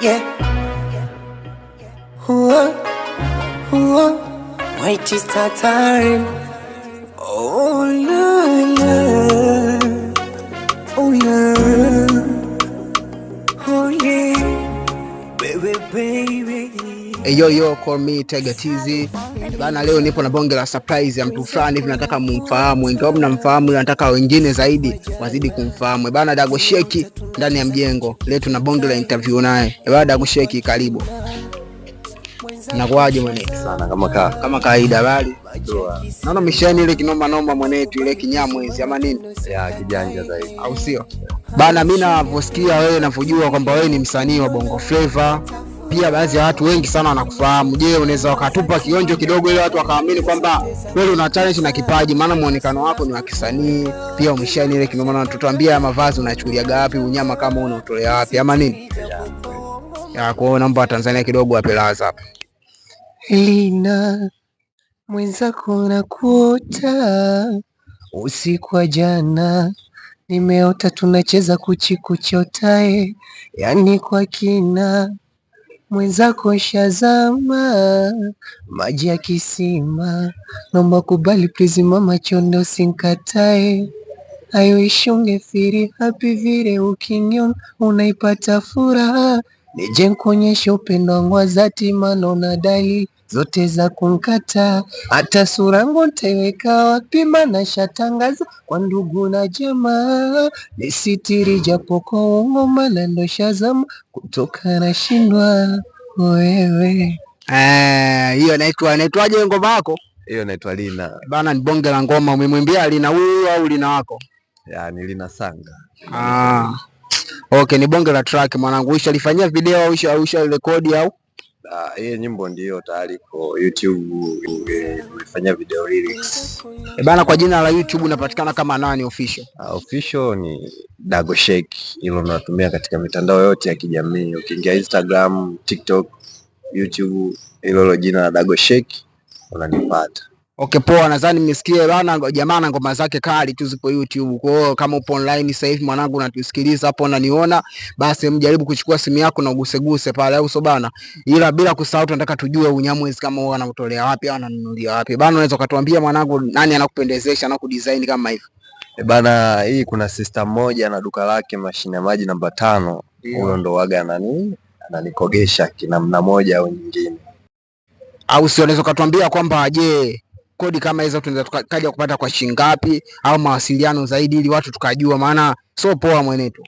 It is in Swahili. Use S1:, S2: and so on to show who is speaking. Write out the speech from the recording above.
S1: Yeah. Ooh, ooh, white is time. Oh, la, la. Oh, la. Oh, yeah. Baby, baby.
S2: Hey, yo yo, call me Tiger TZ. Bana, leo nipo na bonge la surprise ya mtu fulani hivi, nataka mumfahamu, ingawa mnamfahamu, ila nataka wengine zaidi wazidi kumfahamu. Bana, Dago Sheki ndani ya mjengo. Leo tuna bonge la interview naye. Bana, Dago Sheki, karibu. Nakuaje mwanetu?
S3: Sana kama kaa.
S2: Kama kawaida, bali naona misheni ile kinoma noma mwanetu, ile kinyamwezi ama nini?
S3: Ya kijanja zaidi.
S2: Au sio? Bana, mimi navyosikia wewe, navyojua kwamba wewe ni msanii wa Bongo Flava, pia baadhi ya watu wengi sana wanakufahamu. Je, unaweza wakatupa kionjo kidogo ili watu wakaamini kwamba kweli una talent na kipaji? Maana muonekano wako ni wa kisanii, pia umeshine ile kinoma, na tutuambia mavazi unachukuliaga wapi, unyama kama unautolea wapi ama nini? Ya, kwa hiyo naomba Watanzania kidogo wape laza hapa.
S1: Lina mwenzako na kuota usiku wa jana nimeota tunacheza kuchikuchotae, yani kwa kina mwenzako shazama maji ya kisima, naomba kubali please mama chonde usinkatae. I wish ungefeel happy vile ukiniona unaipata furaha, nije nkuonyeshe upendo wangu wa dhati, maana una dalili zote za kunkata, hata sura yangu nitaiweka wapi? Maana shatangaza kwa ndugu na jamaa, nisitiri japo kwa uongo, maana ndo shazama kutoka nashindwa wewe.
S2: Eh, hiyo inaitwa inaitwaje ngoma yako?
S3: Hiyo inaitwa Lina.
S2: Bana, ni bonge la ngoma. Umemwimbia Lina huyu au Lina wako?
S3: Ya, ni Lina Sanga.
S2: Ah. Okay, ni bonge la track mwanangu. Ushalifanyia video au usha rekodi au?
S3: Hiyo nyimbo ndio tayari iko YouTube, nimefanyia video lyrics.
S2: E bana, kwa jina la YouTube unapatikana kama nani official?
S3: Official ni Dago Sheki, hilo natumia katika mitandao yote ya kijamii. Ukiingia Instagram, TikTok, YouTube, hilo jina la Dago Sheki unanipata.
S2: Okay, poa, nadhani mmesikia bana, jamaa na ngoma zake kali tu zipo YouTube. Kwa hiyo kama upo online sasa hivi mwanangu, unatusikiliza hapo unaniona, basi mjaribu kuchukua simu yako na uguseguse pale, au sio bana? Ila bila kusahau tunataka tujue unyamwezi kama huwa anautolea wapi au ananunulia wapi. Bana, unaweza ukatuambia mwanangu, nani anakupendezesha na kudesign kama hivi?
S3: E bana, hii kuna sister moja na duka lake mashine ya maji namba 5, huyo ndo waga ananikogesha kinamna moja au nyingine.
S2: Au sio? Unaweza ukatuambia kwamba je, kodi kama hizo tunaweza tukaja kupata kwa shilingi ngapi au mawasiliano zaidi ili watu tukajua, maana sio poa mwenetu.